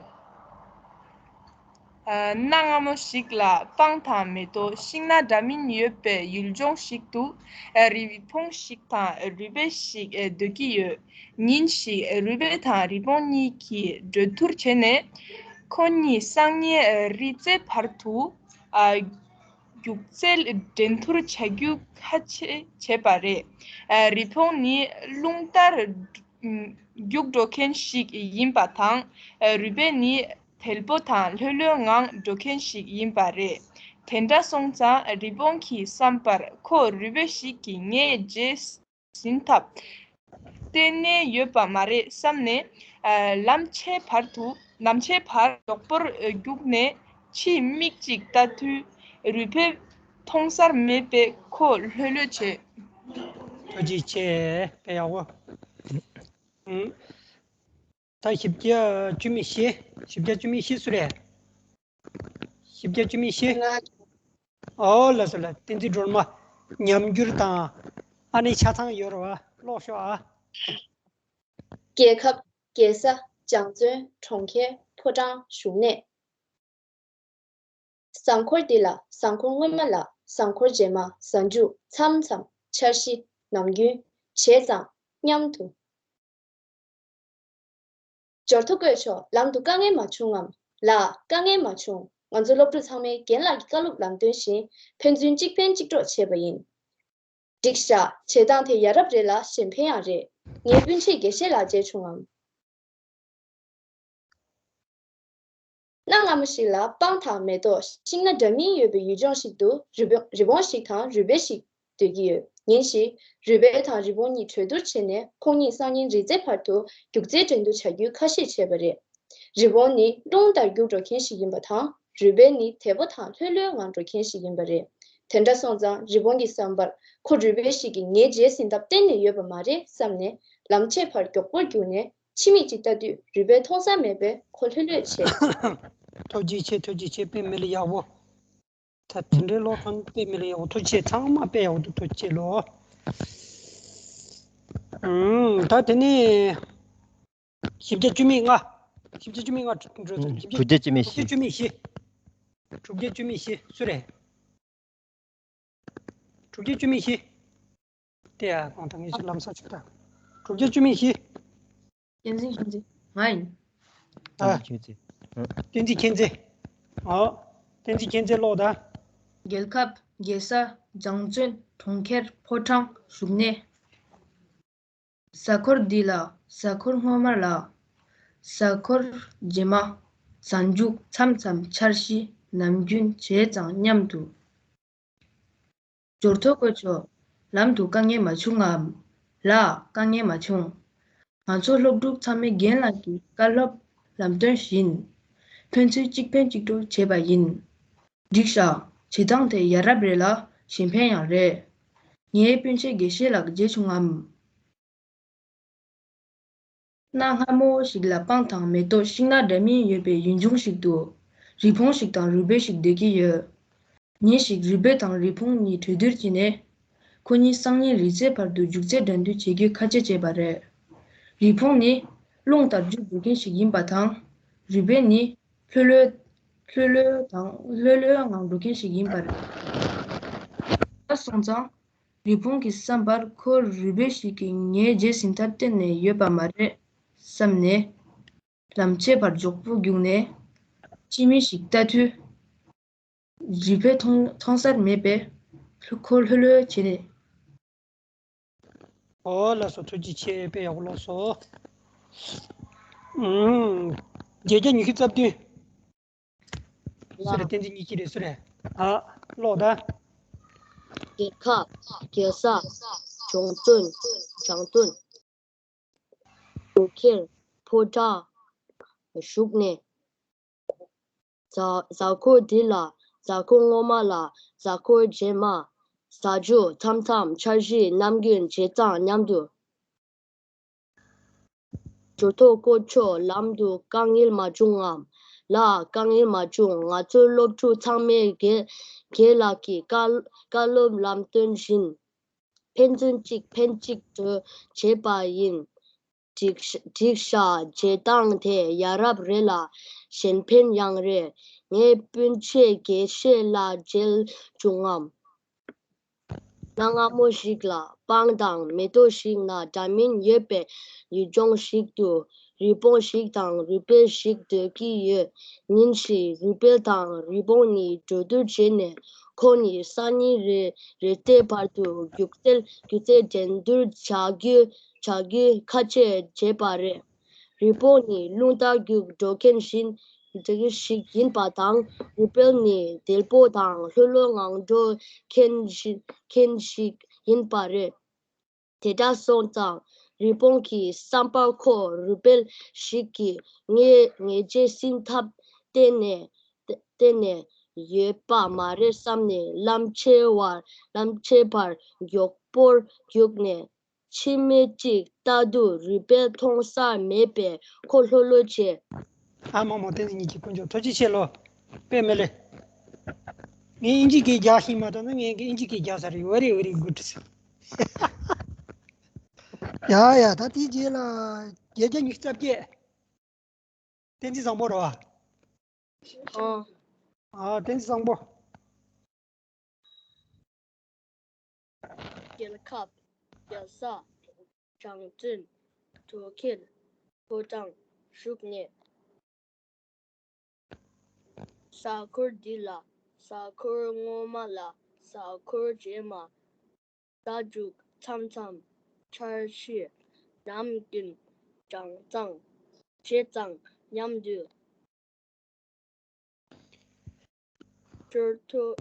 ཨ། གནའ་སྔ་མོ་ཞིག་ལ་སྤང་དང་མེ་ཏོག་ཤིང་སྣ་འདྲ་མིན་ཡོད་པའི་ཡུལ་ལྗོངས་ཤིག་ཏུ། ཨ། རི་བོང་ཞིག་དང་རུས་སྦལ་ཞིག་ཨ། སྡོད་ཀྱི་ཡོད། ཉིན་ཞིག་རུས་སྦལ་དང་རི་བོང་གཉིས་ཀྱིས་གྲོས་བསྡུར་བྱས་ནས། ཁོ་གཉིས་སང་ཉིན་རེས་གཟའི་བར་དུ། ཨ། རྒྱུག་རྩལ་འགྲན་བསྡུར་བྱ་རྒྱུ་ཁ་ཆད་བྱས་པ་རེད། ཨ། རི་བོང་ནི་རླུང་ལྟར། ཨ། རྒྱུག་འགྲོ་མཁན་ཞིག་ཡིན་པ་དང་། ཨ། རུས་སྦལ་ནི་དལ་པོ་དང་ལྷོད་ལྷོད་ངང་འགྲོ་མཁན་ཞིག་ཡིན་པ་རེད། དེ་འདྲ་སོང་ཙང་རི་བོང་གི་བསམ་པར་ཁོ་རུས་སྦལ་ཞིག་གིས་ངས་རྗེས་ཟིན་ཐབས་གཏན་ནས་ཡོད་པ་མ་རེད་བསམ་ནས། ཨ། ལམ་ཆས་བར་དུ། ལམ་ཆས་བར་མགྱོགས་པོར་རྒྱུགས་ནས་ཕྱི་མིག་ཅིག་ལྟ་དུས་རུས་སྦལ་མཐོང་སར་མེད་པས་ཁོ་ལྷོད་ལྷོད་བྱས། ཐུགས་རྗེ་ཆེ། དཔེ་ཡག་པོ། ཨུམ། ད་བཞི་བརྒྱ་བཅུ་མེད་བཞི། བཞི་བརྒྱ་བཅུ་མེད་བཞི་སུ་རེད། བཞི་བརྒྱ་བཅུ་མེད་བཞི། ང་། ཨོ་ལགས་སོ་ལགས། བསྟན་འཛིན་སྒྲོལ་མ། ཉམས་འགྱུར་དང་ཨ་ནི་ཆ་ཚང་ཡོད་རེད་བ། ཀློག་ཤོག་ཨ། རྒྱལ་ཁབ། རྒྱལ་ས། ལྗང་བཙོན། གྲོང་ཁྱེར། ཕོ་བྲང་། བཞུགས་གནས། གཟའ་འཁོར་འདི་ལ་གཟའ་འཁོར་སྔོན་མ་ལ་གཟའ་འཁོར་རྗེས་མ། གཟའ་མཇུག་མཚམས་མཚམས། འཆར་གཞི། ནམ་རྒྱུན། བྱས་ཙང་མཉམ་དུ། འབྱོར་ཐོ་བཀོད་ཆོག་ལམ་དུ་དཀའ་ངལ་མ་བྱུང་ངམ། ལགས། དཀའ་ངལ་མ་བྱུང་། ང་ཚོ་སློབ་ཕྲུག་ཚང་མས་རྒན་ལགས་ཀྱི་བཀའ་སློབ་ལམ་སྟོན་བཞིན་ཕན་ཚུན་གཅིག་ཕན་གཅིག་གྲོགས་བྱས་པ་ཡིན། འགྲིག་ཤག་བྱེད་སྟངས་དེ་ཡ་རབས་རེད་ལ་གཞན་ཕན་ཡང་རེད། ངའི་སྤུན་མཆེད་དགེ་བཤེས་ལགས་མཇལ་བྱུང་ངམ། གནའ་སྔ་མོ་ཞིག་ལ་སྤང་དང་མེ་ཏོག་ཤིང་སྣ་འདྲ་མིན་ཡོད་པའི་ཡུལ་ལྗོངས་ཤིག་ཏུ་རི་བོ་རི་བོང་ཞིག་དང་རུས་སྦལ་ཞིག་སྡོད་ཀྱི་ཡོད། ཉིན་ཞིག་རུས་སྦལ་དང་རི་བོང་གཉིས་གྲོས་བསྡུར་བྱས་ནས་ཁོང་གཉིས་སང་ཉིན་རེས་གཟའི་བར་དུ་རྒྱུག་རྩལ་འགྲན་བསྡུར་བྱ་རྒྱུའི་ཁ་ཞེ་བྱས་པ་རེད། རི་བོང་ནི་རླུང་ལྟར་རྒྱུག་འགྲོ་མཁན་ཞིག་ཡིན་པ་དང་། རུས་སྦལ་ནི་དལ་པོ་དང་ལྷོད་ལྷོད་ངང་འགྲོ་མཁན་ཞིག་ཡིན་པ་རེད། དེ་འདྲ་སོང་ཙང་རི་བོང་གི་བསམ་པར་ཁོ་རུས་སྦལ་ཞིག་གིས་ངའི་རྗེས་ཟིན་ཐབས་གཏན་ནས་ཡོད་པ་མ་རེད་བསམ་ནས་ལམ་ཆས་ཕར་མགྱོགས་པོར་རྒྱུགས་ནས། ཕྱི་མིག་ཅིག་ལྟ་དུས་རུས་སྦལ་མཐོང་ས་མེད་པས་ཁོ་ལྷོད་ལྷོད་བྱས། ཐུགས་རྗེ་ཆེ། ཐུགས་རྗེ་ཆེ། དཔེ་མི་ལ་ཡག་པོ། ད་དེ་འདྲའི་ཀློག་སྟངས་དཔེ་མི་ལ་ཡག་པོ། ཐུགས་རྗེ་ཆེ། ཚང་མ་དཔེ་ཡག་པོ་འདུག་ཐུགས་རྗེ་ཆེ་ལོ། ཨུམ། ད་དེ་ནས་བཞི་བརྒྱ་བཅུ་མེད་ལྔ། བཞི་བརྒྱ་བཅུ་མེད་ལྔ་འགྲོ་ཚར། བཞི་བརྒྱ། དྲུག་བརྒྱ་བཅུ་མེད་བཞི། དྲུག་བརྒྱ་བཅུ་མེད་བཞི། དྲུག་བརྒྱ་བཅུ་མེད་བཞི་སུ་རེད། དྲུག་བརྒྱ་བཅུ་མེད་བཞི། དེ་ཡ་གང་དང་ངེས་ཤིག་ལམ་སང་ཆུག་ད། དྲུག་བརྒྱ་བཅུ་མེད་བཞི། བསྟན་འཛིན་མཁྱེན་བརྩེ། ང་ཡིན། ཨ། བསྟན་འཛིན་མཁྱེན་བརྩེ། ཨ། བསྟན་འཛིན་མཁྱེན་བརྩེ། ཨོ། བསྟན་འཛིན་མཁྱེན་བརྩེ་ཀློག་ད། རྒྱལ་ཁབ། རྒྱལ་ས། ལྗང་བཙོན། གྲོང་ཁྱེར། ཕོ་བྲང་། བཞུགས་གནས། གཟའ་འཁོར་འདི་ལ་གཟའ་འཁོར་སྔོན་མ་ལ། གཟའ་འཁོར་རྗེས་མ། གཟའ་མཇུག་མཚམས་མཚམས། འཆར་གཞི། ནམ་རྒྱུན། བྱས་ཙང་མཉམ་དུ། འབྱོར་ཐོ་བཀོད་ཆོག་ལམ་དུ་དཀའ་ངལ་མ་བྱུང་ངམ། ལགས། དཀའ་ངལ་མ་བྱུང་། ང་ཚོ་སློབ་ཕྲུག་ཚང་མས་རྒན་ལགས་ཀྱི་བཀའ་སློབ་ལམ་སྟོན་བཞིན། ཕན་ཚུན་གཅིག་ཕན་གཅིག་གྲོགས་བྱས་པ་ཡིན། འགྲིག་ཤག་བྱེད་སྟངས་དེ་ཡ་རབས་རེད་ལ་གཞན་ཕན་ཡང་རེད། ངའི་སྤུན་མཆེད་དགེ་བཤེས་ལགས་མཇལ་བྱུང་ངམ། གནའ་སྔ་མོ་ཞིག་ལ་སྤང་དང་མེ་ཏོག་ཤིང་ནགས་འདྲ་མིན་ཡོད་པའི་ཡུལ་ལྗོངས་ཤིག་ཏུ། རི་བོང་ཞིག་དང་རུས་སྦལ་ཞིག་སྡོད་ཀྱི་ཡོད། ཉིན་ཞིག་རུས་སྦལ་དང་རི་བོང་གཉིས་གྲོས་བསྡུར་བྱས་ནས། ཁོ་གཉིས་སང་ཉིན་རི་རྩེ་བར་དུ་རྒྱུག་རྩལ་འགྲན་བསྡུར་བྱེད་རྒྱུའི་ཁ་ཆད་བྱས་པ་རེད། རི་བོང་ནི་རླུང་ལྟར་རྒྱུག་འགྲོ་མཁན་ཞིག་ཡིན་པ་དང་། རུས་སྦལ་ནི་ལྷོད་ལྷོད་ལྷོད་ལྷོད་དང་ལྷོད་ལྷོད་ངང་འགྲོ་མཁན་ཞིག་ཡིན་པ་རེད། ད་སོང་ཙང་། རི་བོང་གི་བསམ་པར་ཁོ་རུས་སྦལ་ཞིག་གིས་ངའི་རྗེས་ཟིན་ཐབས་གཏན་ནས་ཡོད་པ་མ་རེད་བསམ་ནས། ལམ་ཆས་པར་མགྱོགས་པོ་རྒྱུགས་ནས། ཕྱི་མི་ཞིག་ལྟ་དུས། རུས་སྦལ་མཐོང་མཐོང་སར་མེད་པས། ཁོ་ལྷོད་ལྷོད་བྱས་ནས། ཨོ་ལགས་སོ། ཐུགས་རྗེ་ཆེ། དཔེ་ཡག་པོ་ཀློག་སོང་། ཨུམ། བརྒྱད་བརྒྱ་ཉི་ཤུ་རྩ་བདུན། སུ་རེད། བསྟན་འཛིན་གཉིས་ཀྱི་རེད། སུ་རེད། ཨ། ཀློག་ད། རྒྱལ་ཁབ། རྒྱལ་ས། གྲོང་དོན། གྲོང་དོན། གྲོང་ཁྱེར། ཕོ་བྲང་། བཞུགས་གནས། གཟའ་གཟའ་འཁོར་འདི་ལ། གཟའ་འཁོར་སྔོན་མ་ལ། གཟའ་འཁོར་རྗེས་མ། གཟའ་མཇུག་མཚམས་མཚམས། འཆར་གཞི། ནམ་རྒྱུན། བྱེད་སྟངས། མཉམ་དུ། ཞོར་ཐོག་བསྐོར་ཆོག་ལམ་དུ་དཀའ་ངལ་མ་བྱུང་ངམ། ལགས། དཀའ་ངལ་མ་བྱུང་། ང་ཚོའི་སློབ་ཕྲུག་ཚང་མས་རྒན་རྒན་ལགས་ཀྱི་བཀའ་བཀའ་སློབ་ལམ་སྟོན་བཞིན། ཕན་ཚུན་གཅིག་ཕན་གཅིག་ཏུ་བྱས་པ་ཡིན། འགྲིག་ཤ- འགྲིག་ཤག་བྱེད་སྟངས་དེ་ཡ་རབས་རེད་ལ་གཞན་ཕན་ཡང་རེད། ངའི་སྤུན་མཆེད་དགེ་བཤེས་ལགས་མཇལ་བྱུང་ངམ། གནའ་སྔ་མོ་ཞིག་ལ་སྤང་དང་མེ་ཏོག་ཤིང་ནགས་འདྲ་མིན་ཡོད་པའི་ཡུལ་ལྗོངས་ཤིག་ཏུ། རི་བོང་ཞིག་དང་རུས་སྦལ་ཞིག་སྡོད་ཀྱི་ཡོད། ཉིན་ཞིག་རུས་སྦལ་དང་རི་བོང་གཉིས་གྲོས་བསྡུར་བྱས་ནས། ཁོ་གཉིས་སང་ཉིན་རི་རི་རྩེ་བར་དུ་རྒྱུག་རྩལ་རྒྱུག་རྩལ་འགྲན་བསྡུར་བྱ་རྒྱུ་བྱ་རྒྱུའི་ཁ་ཆད་བྱས་པ་རེད། རི་བོང་ནི་རླུང་ལྟར་རྒྱུག་འགྲོ་མཁན་ཞིག་ཞིག་ཡིན་པ་དང་། རུས་སྦལ་ནི་དལ་པོ་དང་ལྷོད་ལྷོད་ངང་འགྲོ་མཁན་ཞིག་མཁན་ཞིག་ཡིན་པ་རེད། དེ་འདྲ་སོང་ཙང་། རི་བོང་གི་བསམ་པར་ཁོ་རུས་སྦལ་ཞིག་གིས་ངའི་ངའི་རྗེས་ཟིན་ཐབས་གཏན་ནས་གཏན་ནས་ཡོད་པ་མ་རེད་བསམ་ནས། ལམ་ཆས་བར་ལམ་ཆས་བར་མགྱོགས་པོར་རྒྱུགས་ནས། ཕྱི་མི་གཅིག་ལྟ་དུས་རུས་སྦལ་མཐོང་ས་མེད་པས་ཁོ་ལྷོད་ལྷོད་བྱས། ཨ་མ་མོ། བསྟན་འཛིན་གཉིས་ཀྱི་དཀོན་མཆོག་ཐུགས་རྗེ་ཆེ་ལོ། དཔེ་མི་ལེ། ངས་ཨིན་ཇི་སྐད་རྒྱག་ཤེས་མ་ཐུབ་ན། ངས་ཨིན་ཇི་སྐད་རྒྱག་ས་རེད། very very good། ཡ་ཡ། ད་དེའི་རྗེས་ལ་བརྒྱད་བརྒྱ་ཉི་ཤུ་རྩ་བརྒྱད། བསྟན་འཛིན་བཟང་པོ་རེད་བ། ཨོ། ཨ། བསྟན་འཛིན་བཟང་པོ། རྒྱལ་ཁབ། རྒྱལ་ས། གྲོང་དོན། གྲོང་ཁྱེར། ཕོ་བྲང་། བཞུགས་གནས། གཟའ་འཁོར་འདི་ལ། གཟའ་འཁོར་སྔོན་མ་ལ། གཟའ་འཁོར་རྗེས་མ། རྟ་རྒྱུག་མཚམས་མཚམས། འཆར་གཞི། ནམ་རྒྱུན། གྲངས་ཚང་། བྱེད་སྟངས། མཉམ་དུ། ཞོར་ཐོག་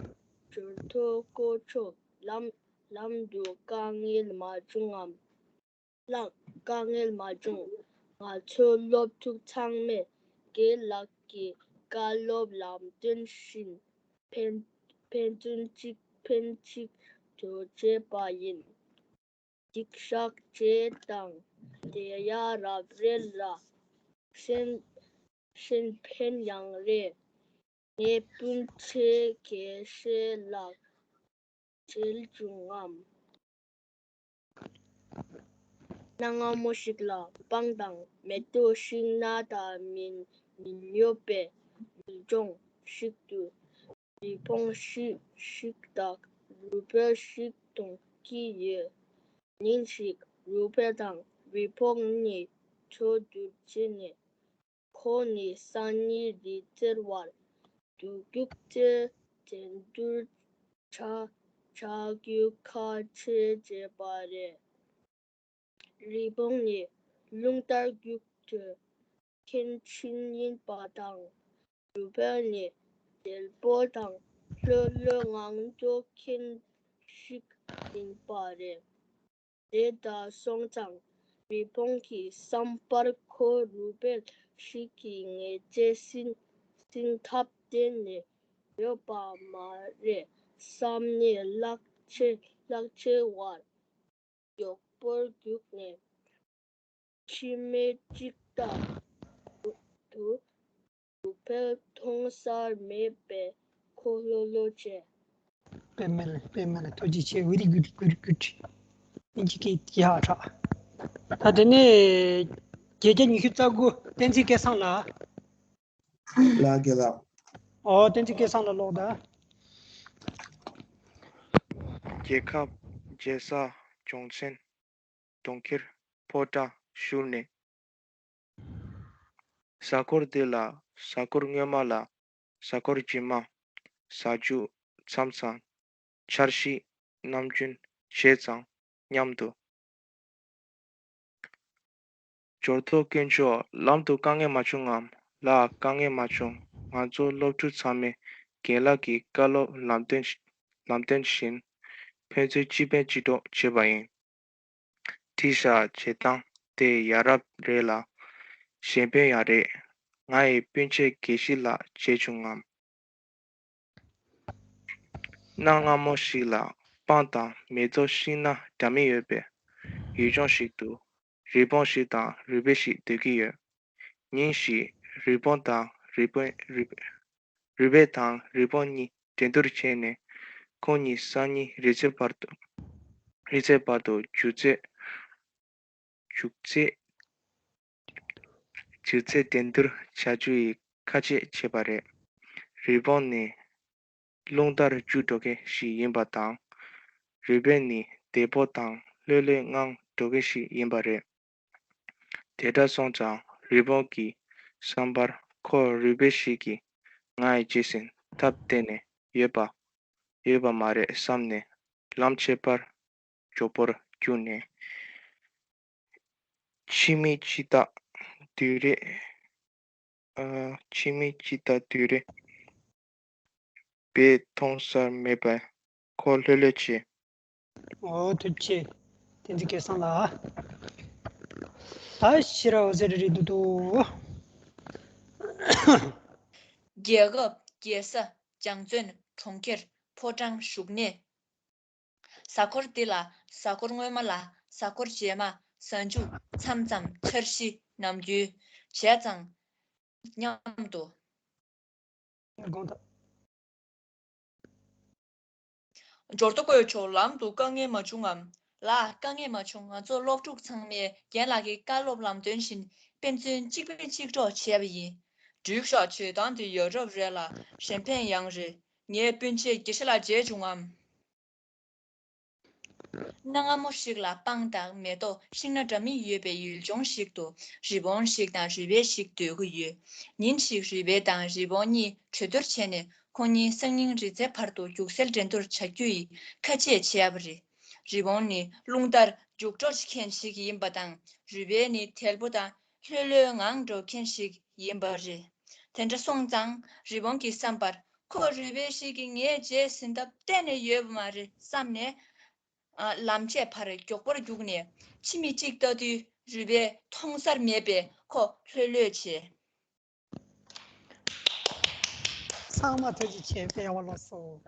ཞོར་ཐོག་བསྐོར་ཆོག་ལམ་ལམ་དུ་དཀའ་ངལ་མ་བྱུང་ངམ། ལགས། དཀའ་ངལ་མ་བྱུང་། ང་ཚོའི་སློབ་ཕྲུག་ཚང་མས་རྒན་ལགས་ཀྱི་བཀའ་སློབ་ལམ་སྟོན་བཞིན། ཕན་ཕན་ཚུན་གཅིག་ཕན་གཅིག་ཏུ་བྱས་པ་ཡིན། འགྲིག་ཤག་བྱེད་སྟངས་དེ་ཡ་རབས་རེད་ལ་གཞན་གཞན་ཕན་ཡང་རེད། ངའི་སྤུན་མཆེད་དགེ་བཤེས་ལགས་མཇལ་བྱུང་ངམ། གནའ་སྔ་མོ་ཞིག་ལ་སྤང་དང་མེ་ཏོག་ཤིང་ནགས་འདྲ་མིན་མིན་ཡོད་པའི་ཡུལ་ལྗོངས་ཤིག་ཏུ། རི་བོང་ཞིག་ཞིག་དང་རུས་སྦལ་ཞིག་མཐོང་གི་ཡོད། ཉིན་ཞིག་རུས་སྦལ་དང་རི་བོང་གཉིས་གྲོས་བསྡུར་བྱས་ནས། ཁོ་གཉིས་སང་ཉིན་རི་རྩེ་བར་དུ་རྒྱུག་རྩལ་འགྲན་བསྡུར་བྱ་བྱ་རྒྱུའི་ཁ་ཆད་བྱས་པ་རེད། རི་བོང་ནི་རླུང་ལྟར་རྒྱུག་འགྲོ་མཁན་ཞིག་ཡིན་པ་དང་། རུས་སྦལ་ནི་དལ་པོ་དང་ལྷོད་ལྷོད་ངང་འགྲོ་མཁན་ཞིག་ ཡིན་པ་རེད། དེ་ལྟར་སོང་ཙང་རི་བོང་གི་བསམ་པར་ཁོ་རུས་སྦལ་ཞིག་གི་ཉེས་ཆད་ཟིན་ཟིན་ཐབས་གཏན་ནས་ཡོད་པ་མ་རེད་བསམ་ནས་ལག་ཆས་ལག་ཆས་བར་མགྱོགས་པོར་རྒྱུགས་ནས། ཁྱིམ་མི་གཅིག་ལྟ་བུ་དུ་རུས་སྦལ་མཐོང་སར་མེད་པས་ཁོ་ལྷོད་ལྷོད་བྱས། དཔེ་མེད་ལ་དཔེ་མེད་ལ་ཐུགས་རྗེ་ཆེ། very good, very good. དབྱིན་ཇི་སྐད་ཡག་དྲག་ད་དེ་ནས་བརྒྱད་བརྒྱ་ཉི་ཤུ་རྩ་དགུ་བསྟན་འཛིན་སྐལ་བཟང་ལགས། ལགས་རྒན་ལགས། ཨོ་བསྟན་འཛིན་སྐལ་བཟང་ལགས་ཀློག་དང་། རྒྱལ་ཁབ། རྒྱལ་ས། གྲོང་ཆེན། གྲོང་ཁྱེར། ཕོ་བྲང་། བཞུགས་གནས། གཟའ་འཁོར་འདི་ལ་གཟའ་འཁོར་སྔོན་མ་ལ་གཟའ་འཁོར་རྗེས་མ། གཟའ་མཇུག་མཚམས་མཚམས། འཆར་གཞི། ནམ་རྒྱུན། བྱས་ཙང་། མཉམ་དུ། འབྱོར་ཐོ་དཀོན་མཆོག་ལམ་དུ་དཀའ་ངལ་མ་བྱུང་ངམ། ལགས་དཀའ་ངལ་མ་བྱུང་། ང་ཚོ་སློབ་ཕྲུག་ཚང་མས་རྒན་ལགས་ཀྱི་བཀའ་སློབ་ལམ་སྟོན་ལམ་སྟོན་བཞིན་ཕན་ཚུན་གཅིག་ཕན་གཅིག་གྲོགས་བྱས་པ་ཡིན། བྲིས་བཞག་བྱེད་སྟངས་དེ་ཡ་རབས་རེད་ལ་གཞན་ཕན་ཡང་རེད། ང་ཡི་སྤུན་མཆེད་དགེ་བཤེས་ལགས་མཇལ་བྱུང་ངམ། གནའ་སྔ་མོ་ཞིག་ལ་སྤང་དང་མེ་ཏོག་ཤིང་སྣ་འདྲ་མིན་ཡོད་པའི་ཡུལ་ལྗོངས་ཤིག་ཏུ་རི་བོང་ཞིག་དང་རུས་སྦལ་ཞིག་སྡོད་ཀྱི་ཡོད། ཉིན་ཞིག་རི་བོང་དང་རུས་སྦལ་རུས་རུས་སྦལ་དང་རི་བོང་གཉིས་འགྲན་བསྡུར་བྱས་ནས་ཁོང་གཉིས་སང་ཉིན་རི་རྩེ་བར་དུ་རི་རྩེ་བར་དུ་རྒྱུག་རྩེད་རྒྱུག་རྩེད་རྒྱུག་རྩལ་འགྲན་བསྡུར་བྱ་རྒྱུ་ཡི་ཁ་ཆད་བྱས་པ་རེད། རི་བོང་ནི་རླུང་ལྟར་རྒྱུག་འགྲོ་མཁན་ཞིག་ཡིན་པ་དང་། རུས་སྦལ་ནི་བདེ་པོ་དང་ལྷོད་ལྷོད་ངང་འགྲོ་མཁན་ཞིག་ཡིན་པ་རེད། དེ་འདྲ་སོང་ཙང་རི་བོང་གི་བསམ་པར་ཁོ་རུས་སྦལ་ཞིག་གིས་ང་ཡི་རྗེས་ཟིན་ཐབས་གཏན་ནས་ཡོད་པ་ཡོད་པ་མ་རེད་བསམ་ནས་ལམ་ཆས་པར་མགྱོགས་པོར་རྒྱུགས་ནས། ཕྱི་མི་ཅི་ལྟ་དུས་རེ། ཨ། ཕྱི་མི་ཅི་ལྟ་དུས་རེ། སྦལ་མཐོང་སར་མེད་པས་ཁོ་ལྷོད་ལྷོད་བྱས། ཨོ་ཐུགས་རྗེ་ཆེ། བསྟན་འཛིན་སྐལ་བཟང་ལགས། ད་ཕྱི་ར་འོ་ཟེར་རེད་འདུག་འདུག་རྒྱལ་ཁབ། རྒྱལ་ས། རྒྱང་བཙོན། གྲོང་ཁྱེར། ཕོ་བྲང་། བཞུགས་གནས། གཟའ་འཁོར་འདི་ལ་གཟའ་འཁོར་སྔོན་མ་ལ་གཟའ་འཁོར་རྗེས་མ། གཟའ་མཇུག་མཚམས་མཚམས། འཆར་གཞི། ནམ་རྒྱུན། བྱས་ཙང་། མཉམ་དུ། དགོངས་དག་འབྱོར་ཐོ་དཀོན་མཆོག་ལམ་དུ་དཀའ་ངལ་མ་བྱུང་ངམ། ལགས་དཀའ་ངལ་མ་བྱུང་། ང་ཚོ་སློབ་ཕྲུག་ཚང་མས་རྒན་ལགས་ཀྱི་བཀའ་སློབ་ལམ་སྟོན་བཞིན་ཕན་ཚུན་གཅིག་ཕན་གཅིག་གྲོགས་བྱས་པ་ཡིན། བྲིས་བཞག་བྱེད་སྟངས་དེ་ཡ་རབས་རེད་ལ་གཞན་ཕན་ཡང་རེད། ངའི་སྤུན་མཆེད་དགེ་བཤེས་ལགས་མཇལ་བྱུང་ངམ། གནའ་སྔ་མོ་ཞིག་ལ་སྤང་དང་མེ་ཏོག་ཤིང་སྣ་འདྲ་མིན་ཡོད་པའི་ཡུལ་ལྗོངས་ཤིག་ཏུ་རི་བོང་ཞིག་དང་རུས་སྦལ་ཞིག་སྡོད་ཀྱི་ཡོད། ཉིན་ཞིག་རུས་སྦལ་དང་རི་བོང་གཉིས་གྲོས་བསྡུར་བྱས་ནས་ཁོང་གཉིས་སང་ཉིན་རི་རྩེ་བར་དུ་རྒྱུག་རྩལ་འགྲན་བསྡུར་བྱ་རྒྱུ་ཡི་ཁ་ཆད་བྱས་པ་རེད། རི་བོང་ནི་རླུང་ལྟར་རྒྱུག་འགྲོ་མཁན་ཞིག་ཡིན་པ་དང་རུས་སྦལ་ནི་དལ་པོ་དང་ལྷོད་ལྷོད་ངང་འགྲོ་མཁན་ཞིག་ཡིན་པ་རེད། དེ་འདྲ་སོང་ཙང་རི་བོང་གི་བསམ་པར་ཁོ་རུས་སྦལ་ཞིག་གིས་ངའི་རྗེས་ཟིན་ཐབས་གཏན་ནས་ཡོད་པ་མ་རེད་བསམ་ནས། ཨ། ལམ་ཆས་ཕར་མགྱོགས་པོར་རྒྱུགས་ནས་ཕྱི་མི་གཅིག་ལྟ་དུས་རུས་སྦལ་མཐོང་སར་མེད་པས་ཁོ་ལྷོད་ལྷོད་བྱས། ཚང་མ་ཐུགས་རྗེ་ཆེ། དཔེ་ཡག་པོ་ཀློག་སོང་།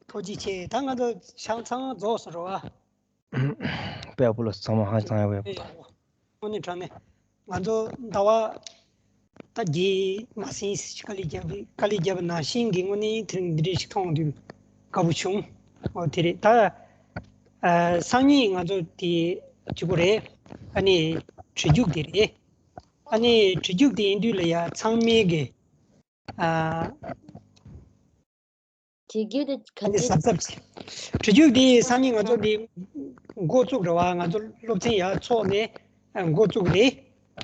ཐུགས་རྗེ་ཆེ། ད་ང་ཚོ་ཆང་ཚང་རྫོགས་སོང་རོ་ཨ། དཔེ་ཡག་པོ་ཀློག་སོང་། ཚང་མ་ཧ་ཅང་ཡག་པོ་ཡག་པོ། དངོས་གནས་དྲང་གནས། ང་ཚོ་ཟླ་བ་ད་རྗེས་མ་ཟིན་དཀའ་ལས་བརྒྱབ་དཀའ་ལས་བརྒྱབ་པ་ནང་བཞིན་གྱི་དངོས་གནས་དེ་རིང་འདི་འདྲ་ཞིག་མཐོང་དུས་དགའ་པོ་བྱུང་། ཨོ་དེ་རེད་ད། ཨ། སང་ཉིན་ང་ཚོ་དེ་བྱེད་དགོས་རེད། ཨ་ནི་བྲིས་རྒྱུགས་དེ་རེད། ཨ་ནི་བྲིས་རྒྱུགས་དེ་ཡིན་དུས་ལ་ཡ་ཚང་མས་གི། ཨ། བྲིས་རྒྱུགས་དེ་ག་འདྲ། གཟབ་གཟབ་བྱེད། བྲིས་རྒྱུགས་དེ་སང་ཉིན་ང་ཚོ་དེ་འགོ་བཙུགས་རེད་བ། ང་ཚོ་སློབ་ཚན་ཡར་ཚོགས་ནས་འགོ་བཙུགས་རེད།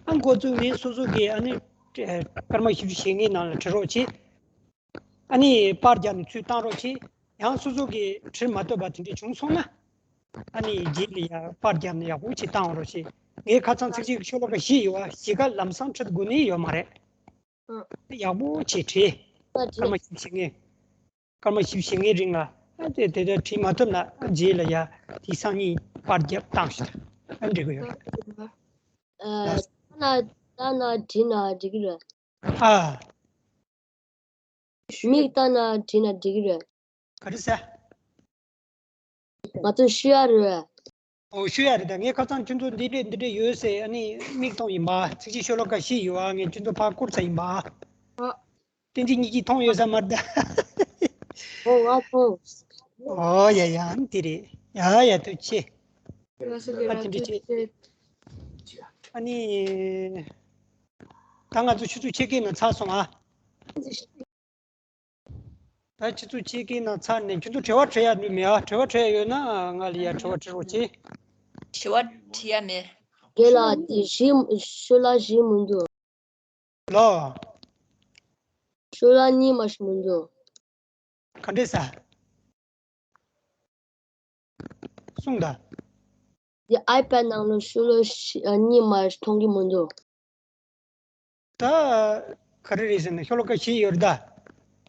ཨ་འགོ་བཙུགས་ནས་སོ་སོ་གི་ཨ་ནི་སྐར་མ་བཞི་བཅུ་ཞེ་ལྔའི་ནང་ལ་བྲི་རོགས་བྱེད། ཨ་ནི་པར་རྒྱབ་ནས་ཚུར་བཏང་རོགས་བྱེད། ཡང་སོ་སོ་གི་བྲིས་མ་ཐུབ་པ་དེ་འདྲ་བྱུང་སོང་ན། ཨ་ནི་རྗེས་ལ་ཡང་པར་རྒྱབ་ནས་ཡག་པོ་བྱེད་བཏང་རོགས་བྱེད། ངས་ཁ་སང་ཚིག་གཅིག་ཤོ་ལོ་ཀ་བཞི་ཡོད་བ། བཞི་ཀ་ལམ་སང་ཁྲིད་དགོས་ནི་ཡོད་མ་རེད། ཨ། ཡག་པོ་བྱེད་བྲིས། ཨ་བྲིས། སྐར་མ་བཞི་བཅུ་ཞེ་ལྔའི། སྐར་མ་བཞི་བཅུ་ཞེ་ལྔའི་རིང་ལ་ ཨ་དེ་དེ་དེ་བྲིས་མ་ཐུབ་ན་རྗེས་ལ་ཡ་དེ་སང་ཉིན་པར་རྒྱབ་བཏང་ཞིག་ཨ་འབྲི་དགོས་ཡོད་རེད། ཨ། ལགས། ད་ན་ད་ན་བྲིས་ན་འགྲིག་གི་རེད། ཨ། མིག་ལྟ་ན་བྲིས་ན་འགྲིག་གི་རེད། ག་རེ་ཟེར། ང་ཚོ་ཤོད་ཡ་རེད། ཨོ་ཤོད་ཡ་རེད་ད། ངས་ཁ་སང་ཁྱོད་ཚོ་འདི་འདྲས་འདི་འདྲས་ཡོད་ཟེར་ཨ་ནི་མིག་མཐོང་ཡིན་པ། ཚིགས་བཅད་ཤོ་ལོ་ཀ་བཞི་ཡོད་ཨ། ངས་ཁྱོད་ཚོ་ཕར་བསྐུར་ཚར་ཡིན་པ། ཨ། བསྟན་འཛིན་གཉིས་ཀྱིས་མཐོང་ཡོད་ས་མ་རེད་ད། ཨོ་ང་མཐོང་། ཨོ་ཡ་ཡ་ཨ་ནི་དེ་རེད། ཡ་ཡ་ཐུགས་རྗེ་ཆེ། ང་ཚོ་ཨ་དེ་འདྲས་བྱེད། ཨ་ནི། ད་ང་ཚོ་ཆུ་ཚོད་ཕྱེད་ཀའི་ནང་ཚར་སོང་ཨ། ད་ཆུ་ཚོད་ཕྱེད་ཀའི་ནང་ཚར་ནས་ཁྱོད་ཚོ་དྲི་བ་དྲི་ཡ་འདུག་མེད་ཨ། དྲི་བ་དྲི་ཡ་ཡོད་ན་ང་ལ་ཡ་དྲི་བ་དྲི་རོགས་གྱིས། དྲི་བ་དྲི་ཡ་མེད། རྒན་ལགས་དེ་བཞི་ཤོ་ལོ་ཀ་བཞི་མི་འདུག་ལོ། ཤོ་ལོ་ཀ་གཉིས་མ་ཞིག་མི་འདུག་ག་འདྲས་ཟེར། གསུངས་དང་། འདི་ཨའི་པེ་ཌི་ནང་ལ་ཤོ་ལོ་ཀ་བཞི་ཨ་གཉིས་མ་ཞིག་མཐོང་གི་མི་འདུག་ད་ག་རེ་རེད་ཟེར་ན་ཤོ་ལོ་ཀ་བཞི་ཡོད་རེད་ད།